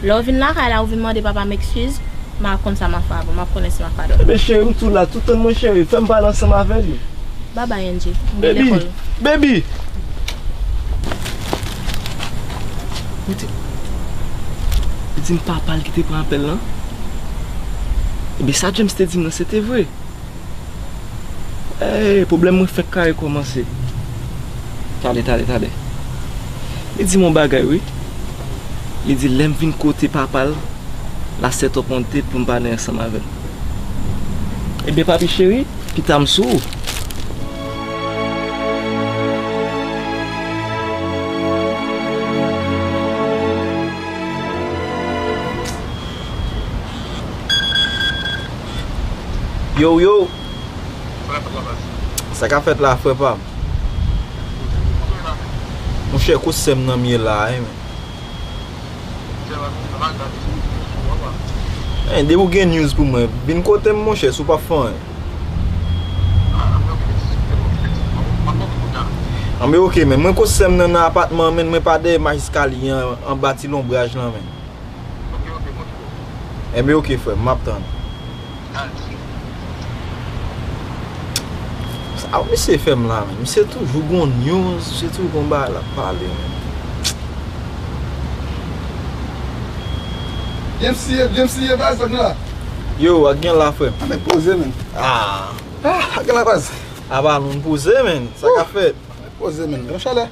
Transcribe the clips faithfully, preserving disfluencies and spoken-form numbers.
Lè w vin lakay la, ou vin mande papa m eskiz, m a konn sa m a fè avè w, m ap konnen si m ap padone w. Ebyen, cheri, m tou la, tout tan mwen, cheri, fè m pale ansanm avè l. Babay, Angie, m gen lekòl. Baby! Li di, li di m papa l ki te pran apèl lan. Ebyen, sa James te di m nan, se te vre. Ey, pwoblèm mwen fèk kare kòmanse. Tande, tande, tande. Li di m yon bagay, wi. Li di, lè m vin kote papa l, la set up on date pou m pale ansanm avè l. Ebyen, papi cheri, pita m sou ou. Yo, yo. Sa k ap fèt la, frè pa m? Monchè, kot sè m nan m ye la, wi, men. Hey, depi w gen news pou mwen, vin kote m, monchè, si w p ap fè anyen. Anben, oke, men mwen kot sè m nan, nan apatman an, men mwen pa dèyè mach eskalye an, anba ti lonbraj lan, men. Enben, oke, frè m, m ap tann. Sa misye fè m la, men. Misye toujou gon news, misye toujou gon bagay l ap pale, men. Byen siye, byen siye, baz, sa gen la? Yo, ak gen la, frè m. Anben, poze, men. Ah. Ah, ak gen la, baz. Apa nou poze, men. Sa k ap fèt? Anben, poze, men. Gen chalè.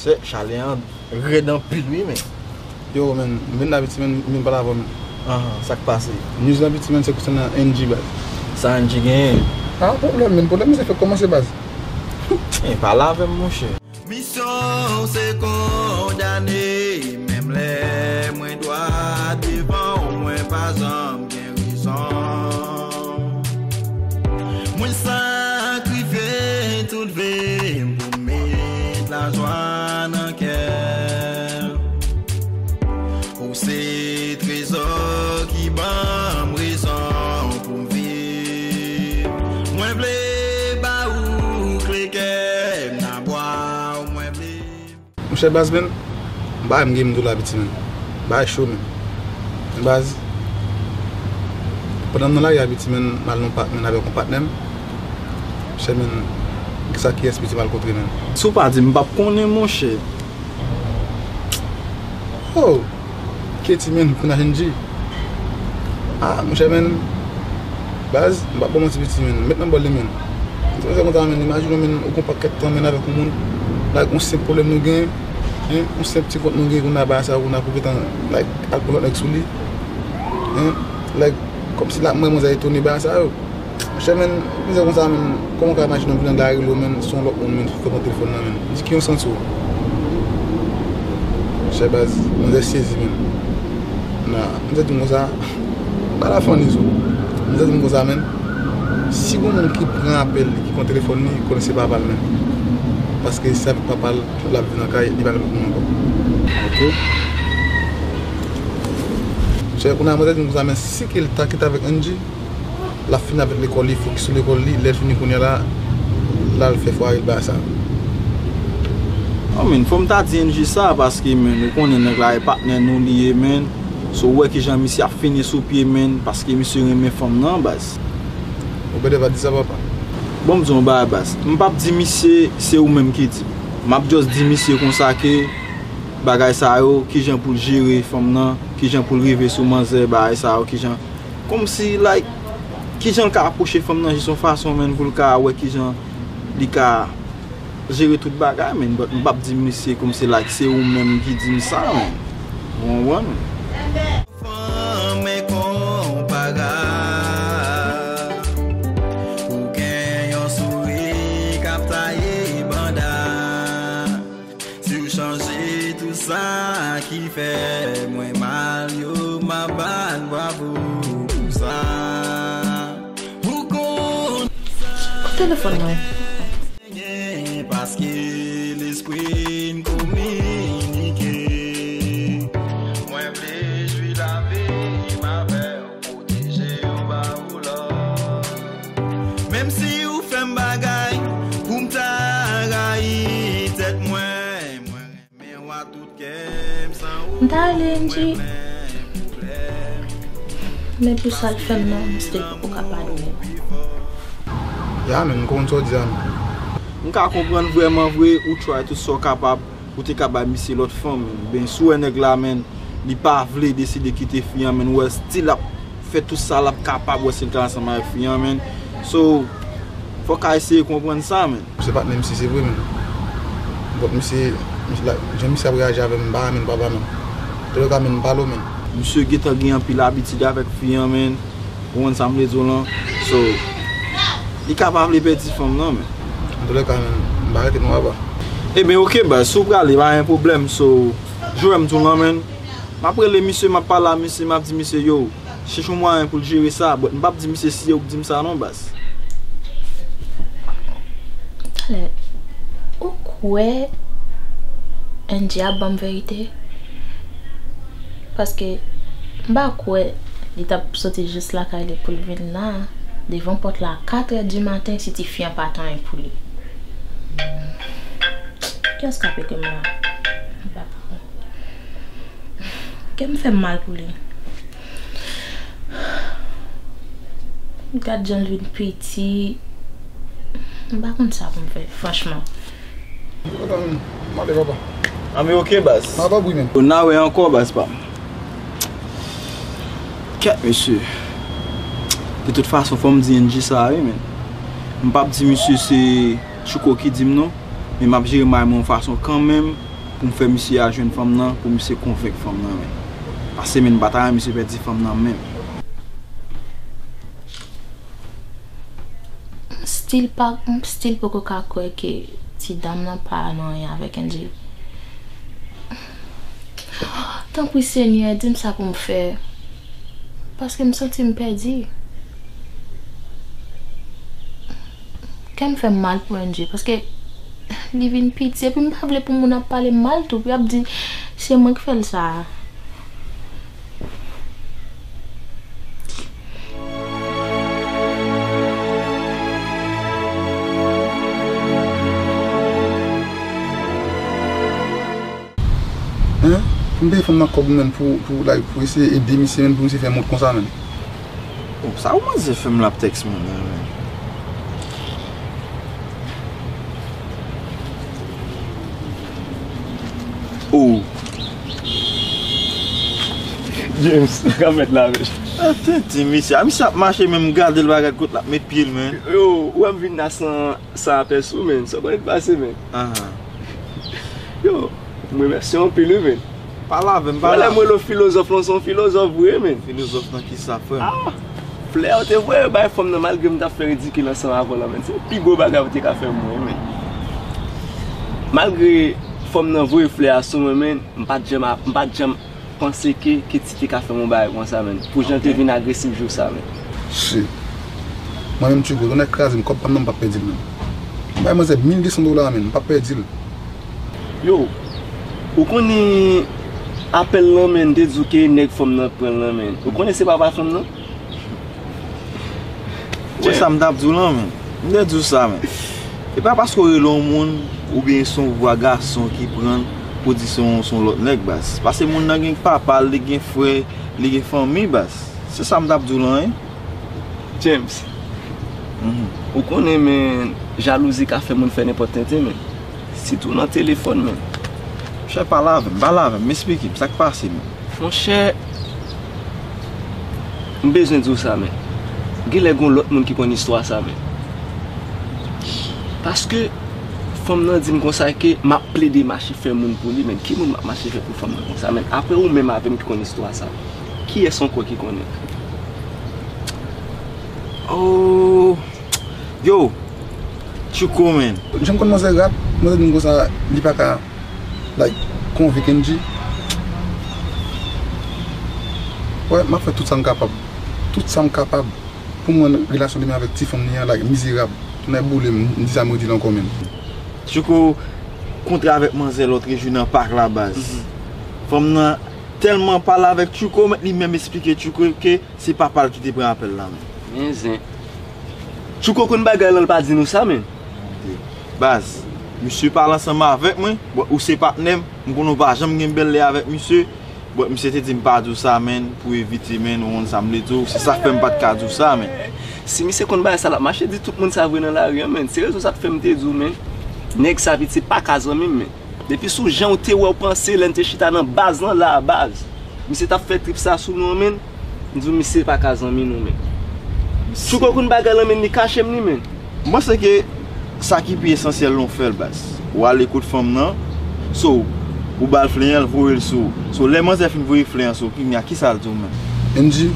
Se chalè an rèd anpil, wi, men. Yo, men, m vin la Piti, men, m vin pale avè w, men. Ahan, sa k pase? News la Piti, men, se konsènan Angie, baz. Sa Angie genyen? Pa pwoblèm, men, pwoblèm misye fèk kòmanse, baz. Hey, pale avè m, monchè. Misyon w se kondane, menm lè mwen dwat devan w, mwen pa janm gen rezon. Mwen sakrifye tout vi m pou m met lajwa nan kè. Ou se trezò ki ban m rezon pou m viv. Mwen vle ba ou kle kè m nan bwa w, mwen vle. Monchè baz, men, bagay m gen m tou la Piti, men. Bagay cho, men. Men baz, pandan m nan lari a Piti, men, m al nan yon pak, men, avèk yon patnè m. Monchè, men, kisa kiyès Piti m al kontre, men? Si w pa di m, m p ap konnen, monchè. Oh! Katie, men, pou n al N G. Ah, monchè, men, baz, m p ap ba w manti, Piti, men, met nan bòl li, men. Se konsa, men, imajine w, men, ou gon pakèt tan, men, avèk yon moun, like, yon senp pwoblèm nou gen, hein, yon senp ti kont nou gen, kounye a bagay sa, kounye a pou gentan, like, al pran lòt nèg sou li, hein, like, kòmsi l ap mwen, manzè etone bagay sa yo. Monchè, men, mizè konsa, men, kòman w ka imajine w vin nan gari lo, men, se yon lòt moun, men, ki pran telefòn nan, men? Di ki yon sans ou? Monchè baz, manzè sezi, men. Nan, manzè di m konsa, pa la fanni sou. Manzè di m konsa, men, si gon moun ki pran apèl li, ki pran telefòn li, konnen se papa l, men. Paske se avèk papa l l ap viv nan kay, li pa gen lòt moun ankò. Ok. Monchè, kounye a, manzè di m konsa, men, si ke l ta kite avèk Angie, l ap fini avèk lekòl li, fokis sou lekòl li, lè l fini kounye a la, l al fè fwaye l, bagay sa. Oh, men, fò m ta di Angie sa, paske, men, ou konnen nèg la e patnè nou li ye, men. So, ou wè kijan misye ap fini sou pye, men, paske misye renmen fanm nan, baz. Ou bèdè pa di sa, papa. Bon, m di yon bagay, baz. M p ap di misye, se ou menm ki di. M ap just di misye konsa ke bagay sa yo, kijan pou l jere fanm nan, kijan pou l rive sou manzè, bagay sa yo, kijan Kòmsi, like, kijan l ka apwoche fanm nan jis yon fason, menn, pou l ka wè kijan li ka jere tout bagay, menn. But m p ap di misye kòmsi, like, se ou menm ki di m sa, menn. Ou konprann? Fanm enkonparab, ou gen yon souri k ap taye banda. Si w chanje tout sa ki fè mwen mal yo, m ap ba l bravo pou sa. Ou konn sa. Telefòn mwen. Paske lespri n kominike. Mwen vle jwi lavi m avè w. Pwoteje yo ba ou lò. Menm si ou fè m bagay pou m ta rayi tèt mwen, mwen renmen w a tout kè m san ou. M ta rele Angie. Mwen menm, Men pou sa l fè m nan, m still poko ka padone l. Ya, men, m konprann sa w di a, men. M ka konprann vrèman vre, ou try tout sa w kapab pou te ka bay misye lòt fanm, men. Ben, si w wè nèg la, men, li pa vle deside kite fi an, men, ou wè still ap fè tout sa l ap kapab, wè si l ka ansanm avèk fi an, men. So, fòk a eseye konprann sa, men. Se patnè m si se vre, men. But misye, misye la, jan misye ap reyaji avè m, m pa renmen l, papa, men. Antouka, men, m pale w, men. Misye gentan gen anpil abitid avèk fi an, men. Ou konprann sa m vle di w lan? So, li ka pa vle pèdi fanm nan, men. Antouka, men, m pa rete non, papa. Ebyen, oke, baz, si w prale, pa gen pwoblèm, so, jwe m tou lan, men. M ap rele misye, m ap pale a misye, m ap di misye, yo, chèche yon mwayen pou l jere sa, but m p ap di misye si se ou k di m sa non, baz. Talè, ou kwè Angie ap ban m verite? Paske m pa kwè li t ap soti jis lakay li pou l vin la, devan pòt la a katrè di maten, si tifi an pa t anyen pou li. Kiyès k ap ekri m la? M pa kwè. Kè m fè m mal pou li. Gad jan l vin piti. M pa konn sa pou m fè, franchman. Papa, m ale, papa. Anben, oke, baz. Papa, bri, men. Ou n a wè ankò, baz pa m. Kèt, mesye. De tout fason, fò m di Angie sa, wi, men. M p ap di misye se Tchouko ki di m non, men m ap jere may mwen yon fason kanmenm pou m fè misye a jwenn fanm nan, pou misye konvenk fanm nan, men. Paske, men, m pa ta renmen misye pèdi fanm nan menm. M still pa, m still poko ka kwè ke ti dam nan pa nan anyen avèk Angie. Tanpri Senyè, di m sa pou m fè. Paske m santi m pèdi. Kè m fè m mal pou Angie, paske li vin piti, epi m pa vle pou moun ap pale m mal tou, pou y ap di se mwen k fè l sa. Hein? Pou m peye fanm nan kòb, men, pou, pou, like, pou eseye ede misye, men, pou misye fè mont konsa, men. Oh, sa ou manzè fè m l ap tèks mwen la, men. Oh. James, sa k ap fèt la, men? Tenten, mesye. A, misye ap mache, men m gade l pa gad kot l ap met pye l, men. Yo, ou wè m vin la san, san apèsi w, men. Sa w konnen k pase, men. Yo, m remèsye w anpil, wi, men. Pale avè m, pale avè m. Wè lè m rele w filozòf lan, w se yon filozòf vre, men. Filozòf nan kisa, frè m? Ah! Flè ou te voye bay fanm nan malgre m t ap fè ridikil ansanm avè w lan, men. Se pi gwo bagay ou te ka fè mwen, men. Malgre fanm nan voye flè a sou mwen, men, m pa t janm, m pa t janm panse ke Ketty te ka fè m yon bagay konsa, men. Pou jan l te vin agresif jou sa, men. Shit. Mwen menm, Tchouko, tonnè kraze m, kòb pa m nan, m p ap pèdi l, men. M bay manzè mil de san dola, men, m p ap pèdi l. Yo, ou konnen apèl lan, men, te di w ke nèg fanm nan pran l lan, men. Ou konnen se papa fanm nan? Wè sa m t ap di w lan, men. M te di w sa, men. E pa paske w rele yon moun, oubyen se yon vwa gason ki pran l pou di se yon, se yon lòt nèg, baz. Paske moun nan gen papa l, li gen frè, li gen fanmi, baz. Se sa m t ap di w lan, wi. James, ou konnen, men, jalouzi ka fè moun fè nenpòt tenten, men. Sitou nan telefòn, men. Monchè, pale avè m, pale avè m, m esplike m sa k pase, men. Monchè, m bezwen di w sa, men. Genlè gon lòt moun ki konn istwa sa, men. Paske fanm nan di m konsa ke m ap plede mache fè moun pou li, men. Ki moun m ap mache fè pou fanm nan konsa, men? Apre ou menm avè m ki konn istwa sa, kiyès ankò ki konnen? Oh! Yo, Tchouko, men. Jan m konn manzè rap, manzè di m konsa, li pa ka, like, konvenk Angie. Wè, m ap fè tout sa m kapab. Tout sa m kapab pou m rann relasyon li menm avèk ti fanm li an, like, mizerab. Tonnè boule m, m di sa, m redi l ankò, men. Tchouko kontre avèk manzè lòtrejou nan pak la, baz. Fanm nan tèlman pale avèk Tchouko, men li menm esplike Tchouko ke se papa l ki te pran apèl la, men. Men zen. Tchouko konn bagay lan, l pa di nou sa, men. Baz, misye pale ansanm avèk mwen. Bon, ou se patnè m, m konnen w pa janm gen bèl lè avèk misye. But misye te di m pa di w sa, menn, pou evite, menn, ou konn sa m vle di w. Se sa k fè m pa t ka di w sa, menn. Si misye konn bagay sa l ap mache di tout moun sa vre nan lari an, menn. Se rezon sa k fè m te di w, menn. Nèg sa piti pa ka zanmi m, menn. Depi sou jan w te wè w panse lè n te chita nan baz lan la a baz. Misye t ap fè trip sa sou nou an, menn. M di w misye pa ka zanmi nou, menn. Chouko konn bagay lan, menn, li kache m li, menn. M panse ke sa ki pi esansyèl lan w fè l, baz. Ou ale kot fanm nan, so, ou ba l flen an, l voye l sou ou. So, lè manzè fin voye flen an sou ou, kounye a, kisa l di w menm? M di,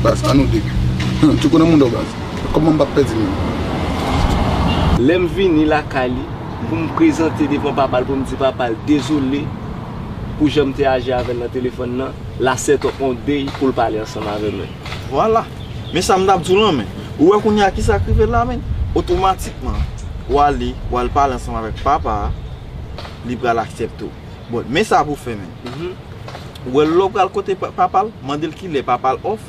baz, an nou de. Chouko nan mouda w, baz. Kòman m p ap pèdi menm? Lè m vini lakay li, pou m prezante devan papa l, pou m di papa l dezole pou jan m te aji avè l nan telefòn nan, l a set up on day pou l pale ansanm avè m. Vwala. Men sa m t ap di w lan, men. Ou wè kounye a kisa k rive la, men? Otomatikman, w ale, w al pale ansanm avèk papa a, li pral aksepte w. Bon, men sa pou w fè, men. Ou wè lè w pral kote pa- papa l, mande l kilè papa l off,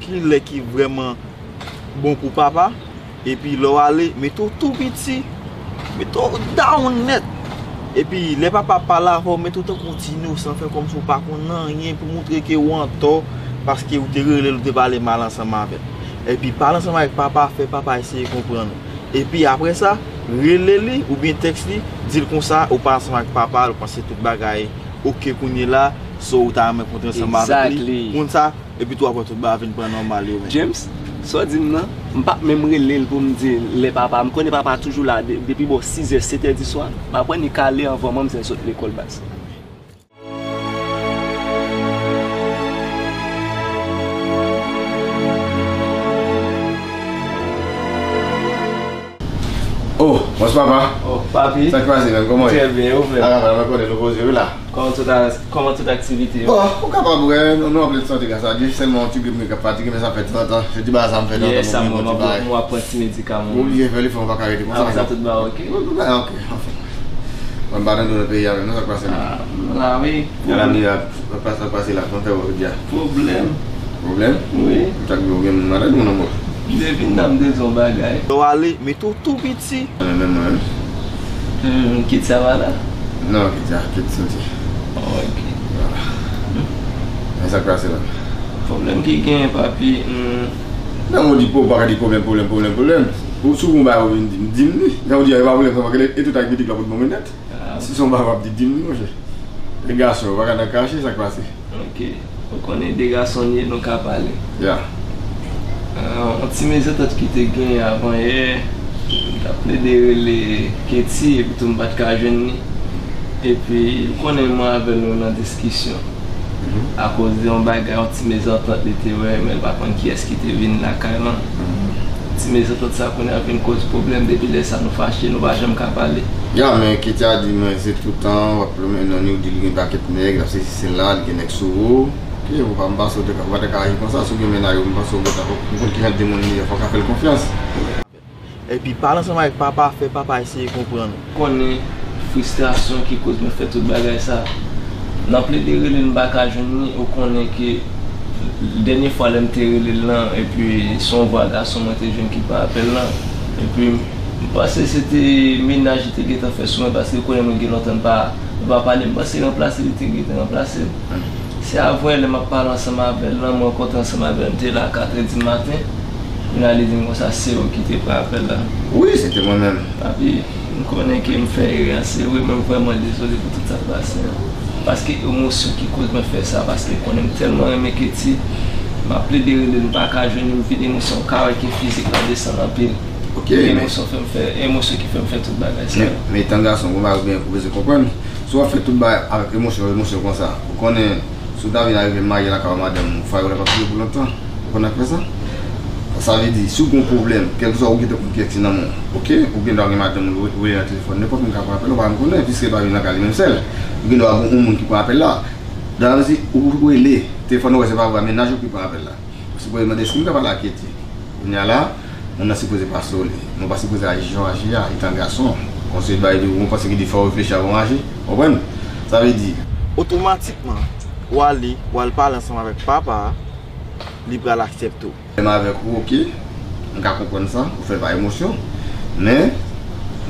kilè ki vrèman bon pou papa, epi lè w ale, mete w tou piti, mete w down nèt. Epi lè papa ap pale avè w, mete w tankou yon ti inosan, fè kòmsi w pa konn anyen pou moutre ke w antò, paske w te rele l, ou te pale mal ansanm avè l. Epi pale ansanm avèk papa, fè papa eseye konprann ou. Epi apre sa, rele li oubyen tèks li, di l konsa ou pa ansanm ak papa, ou panse tout bagay oke kounye la, so ou ta renmen kontre ansanm avèk li. Exactly. Konn sa, epi tou apre tout bagay vin pran nòmal yo menm. James, sa w di m nan, m p ap menm rele l pou m di l lè papa, m konnen papa toujou la de- depi bò sizè, setè di swa, m aprann li kale anvan manzè sot lekòl baz. Oh, bonswa papa. Oh, papi. Sa k pase menm? Kòman w ye? Trè byen, ou menm? Ah, mwen konnen nou poze wi la. Kòman tout a- kòman tout aktivite yo? Bon, ou kapab wè, nou, nou an plen sante gras a Dye, sèlman yon ti grip mwen k ap fatige, men sa fè trant an. Se ti bagay sa m fè trant an, mwen pran ti bagay. Mwen ap pran ti medikaman. Mwen oblije fè l, fò m pa ka rete konsa non. Apre sa tout bagay oke? Wi, tout bagay oke, anfen. Mwen pa nan peyi a menm non, sa k pase menm? Ah, m la wi. Gad amenn la, sa k pase la, sa k fè w jodi a? Pwoblèm. Pwoblèm? Wi. Ou ta gen yon malad moun anmò? Depi nan m te di yon bagay. Lè w ale, mete w tou piti. Mwen menm, mwen menm. Hmm, Ketia pa la? Non, Ketia, Ketia soti. Oh, ok. Vwala. Men sa k pase la? Pwoblèm ki genyen, papi, hmm. Non, ou di, ou pa ka di pwoblèm, pwoblèm, pwoblèm, pwoblèm. Ou sou yon bagay ou vin di m, di m li. Jan ou di a, e pa pwoblèm, sa, paske e tout ak pitit la pou bon nèt. Ah. Si se yon bagay w ap di, di m li, monchè. E gason, ou pa ka nan kache, sa k pase? Ok. Ou konnen de gason n ye, nou ka pale. Ya. Ah, yon ti mezantant ki te genyen avan yè, m t ap plede rele Keti, epi tou m pa t ka jwenn li. Epi, ou konnen mwen avè l nou nan diskisyon. Mhm. Akoz de yon bagay, yon ti mezantant li te wè, men l pa konn kiyès ki te vin lakay lan. Mhm. Ti mezantant sa kounye a vin koz pwoblèm, depi lè sa nou fache, nou pa janm ka pale. Ya, men Ketia di mwen se toutan w ap lonmen nan li, ou di li gen pakèt nèg, l ap sesi sela, li gen nèg sou ou. Ok, ou pa, m panse ou te ka, ou pa te ka aji konsa, si w gen mennaj ou, m panse ou gentan, ou konn ki jan de moun li ye, fò w ka fè l konfyans. Epi pale ansanm avèk papa, fè papa eseye konprann ou. Konnen fristrasyon ki koz mwen fè tout bagay sa. Nan plede rele l, m pa ka jwenn li, ou konnen ke dènye fwa lè m te rele l lan, epi se yon vwa gason mwen te jwenn ki pran apèl lan. Epi m panse se te mennaj li te gentan fè sou mwen, paske ou konnen nou gen lontan n pa, nou pa pale, m panse ranplase li te gentan ranplase m. Se avè lè m ap pale ansanm avè l lan, m rankontre ansanm avè l, m te la katrè di maten. Kounye a li di m konsa se ou ki te pran apèl la. Wi, se te mwen menm. Papi, m konnen ke m fè erè a, se vre, men m vrèman dezole pou tout sa k pase an. Paske emosyon ki koz mwen fè sa, paske konnen m tèlman renmen Keti, m ap plede rele l, m pa ka jwenn li, m vide nou, se yon kaway ke fizik la desann anpil. Ok, men emosyon fè m fè, emosyon ki fè m fè tout bagay sa yo. Men, men etan gason, ou pa oubyen ou bezwen konprann. Si w ap fè tout bagay avèk emosyon, emosyon konsa, ou konnen, si w ta vin arive marye lakay ou, madanm ou, fwaye w la p ap dure pou lontan. Ou konn sa k fè sa? Sa vle di, si w gen yon pwoblèm, kèlkeswa ou gentan konn kiyès ki nan men w, ok? Ou gen dwa gen madanm ou, ou rele nan telefòn, nenpòt moun ka pran apèl, ou pa janm konnen, piske l pa vin lakay li menm sèl. Ou gen dwa gen yon moun ki pran apèl la. Dan la mezi ou rele, telefòn ou wè se pa vre, mennaj ou ki pran apèl la. Ou sipoze mande èske m ka pale ak Keti. Kounye a la, moun nan sipoze pase w li. Men w pa sipoze aji jan w aji a, etan gason. Konseye bay li, ou panse ki di fò w reflechi avan w aji. Konprann? Sa vle di. Otomatikman, w ale, w al pale ansanm avèk papa a, li pral aksepte w. Menm avèk ou, ok. M ka konprann sa, ou fè l pa emosyon. Men,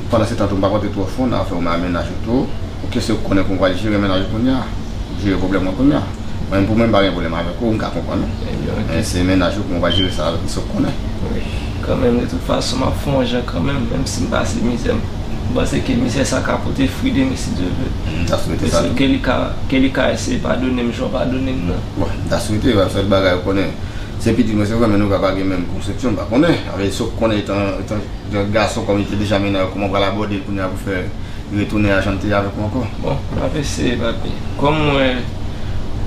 pandan se tan tou, m pa kontre twò fon nan afè w, mennaj ou tou. Ok, se ou k konnen kòman w pral jere mennaj ou kounye a. Jere pwoblèm ou kounye a. Mwen, pou mwen, m pa gen pwoblèm avèk ou, m ka konprann ou. Ebyen, ok. Men se mennaj ou, kòman w pral jere sa avèk li, se w k konnen. Wi. Kanmenm, de tout fason, m ap fè yon jan kanmenm, menm si m pase mizè, m panse ke mizè sa ka pote fri demen, si Dye vle. M ta swete sa tou. Ke li ka, ke li ka eseye padone m, jan w padone m nan. Bon, m ta swete, w ap fè bagay, ou konnen. Se pitit mwen, se vre, men nou ka pa gen menm konsepsyon, m pa konnen. Avèk sa w konnen etan, etan, etan gason, kòm li te deja mennen, kòman w pral abòde l kounye a pou fè li retounen a jan l te ye avèk ou ankò? Bon, m ap eseye, papi. Kòm m wè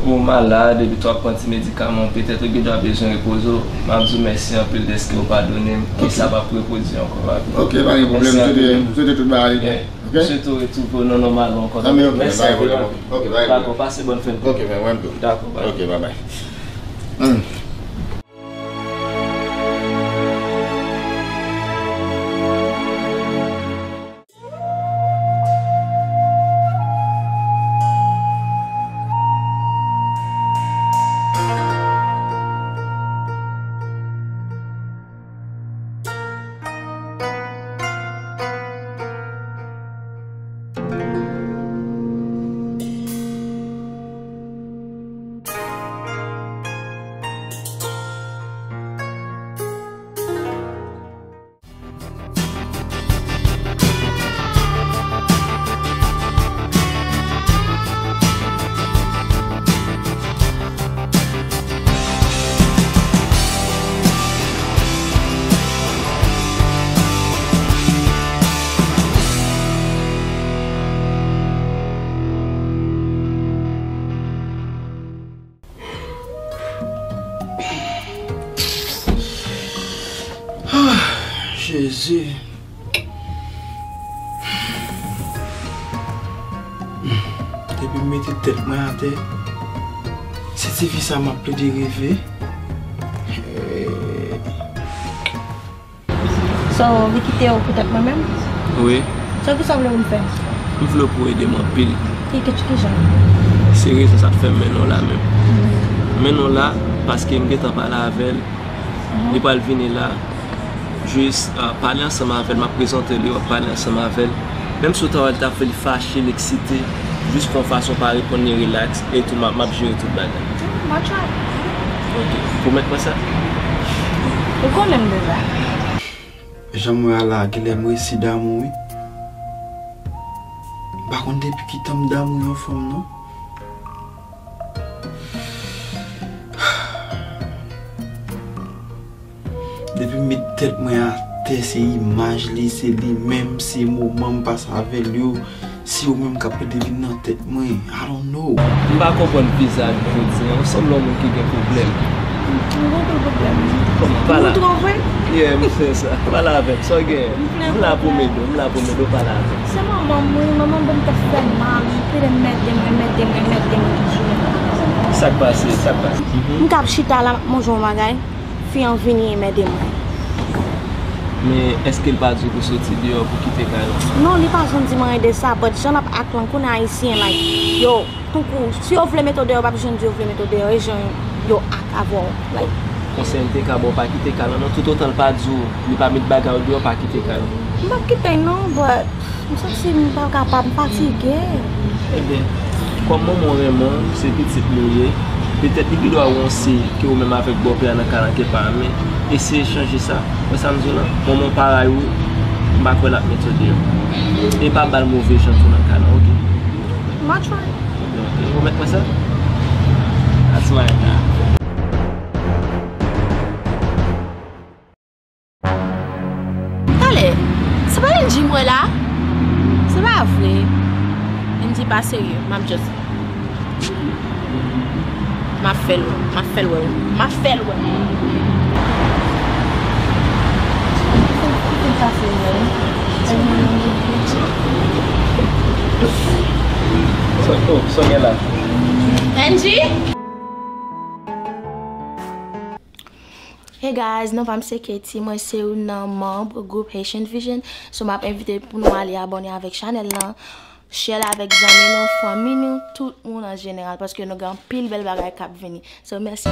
ou malad epi tou w ap pran ti medikaman w, petèt ou gendwa bezwen repoze w, m ap di w mèsi anpil dèske ou padone m, e sa p ap repwodui ankò, papi. Ok, pa gen pwoblèm, m swete, m swete tout bagay ale byen. Ok? M swete w retwouve w nan nòmal ou ankò. Mèsi anpil, papi. Ok, pa gen pwoblèm. Dakò, pase bòn fen de. Ok, mwen menm tou. Dakò, papi. Ok, bye bye. Hmm. Ah, Jezi. Depi m mete tèt mwen atè, se ti fi sa m ap plede reve. So, li kite w poutèt mwen menm? Wi. So, kisa w vle pou m fè? M vle pou w ede m anpil. Ki, ki, kijan? Se rezon sa k fè m mennen w la menm. M mennen w la paske m gentan pale avè l. Li pral vini la. Jis, ah, pale ansanm avè l, m ap prezante li, w ap pale ansanm avè l. Menm si w ta wè l ta fè li fache, l eksite, jis fè yon fason pa reponn li, rilaks, e tou m ap, m ap jere tout bagay. M a try. Ok. Pwomèt mwen sa? Ou konnen m deja. Jan m wè a la, genlè m resi damou, wi. M pa konn depi ki tan m damou yon fanm, non. Depi m met tèt mwen atè, se imaj li, se li menm, se moman m pase avè l yo, se yo menm k ap plede vin nan tèt mwen. I don't know. M pa konprann vizaj ou jodi a. Ou sanble yon moun ki gen pwoblèm. M gen anpil pwoblèm. Kòman? Pale. Ou twò vre? Yeah, m fè sa. Pale avè m. Sa w gen? M la pou m ede w. M la pou m ede w. Pale avè m. Se manman m, wi. Manman m ban m tèt fè mal. Li plede mède mwen, mède mwen, mède mwen toujou. Sa k pase? Sa k pase? M k ap chita la, m ap manje yon bagay. Fi an vini enmède mwen. Men èske l pa di w pou soti deyò, pou kite kay la? Non, li pa janm di mwen anyen de sa, but jan l ap act lan, konnen Ayisyen, like, yo, tankou, si yo vle mete w deyò, yo p ap janm di yo vle mete w deyò, e jan yo act avè w, like. Konsèy m te ka ba w, pa kite kay lan, non, toutotan l pa di w, li pa met bagay ou deyò, pa kite kay lan. M p ap kite l non, but M santi m pa kapab, m fatige. Ebyen, kòm manman w renmen w, se pitit li w ye, petèt li gendwa wonse ke ou menm avèk bòpè a nan kay lan ke pa renmen. Eseye chanje sa. Wè sa m di w lan? Manman w pa rayi w, m pa kwè l ap mete w deyò. E pa ba l move jan tou nan kay lan, oke? M a try. Ebyen, oke. Pwomèt mwen sa? That's my guy. Talè, se pa Angie m wè la? Se pa vre. Angie pa serye, m ap just, m ap fè l wè, m ap fè l wè, m ap fè l wè. Sa, oh, sa gen la? Angie? Hey guys, non pa m se Katie, mwen se youn nan manm gwoup Haitian Vision. So m ap envite pou nou ale abòne avèk chanèl lan, share l avèk zanmi nou, fanmi nou, tout moun an jeneral, paske nou gen anpil bèl bagay k ap vini. So mèsi.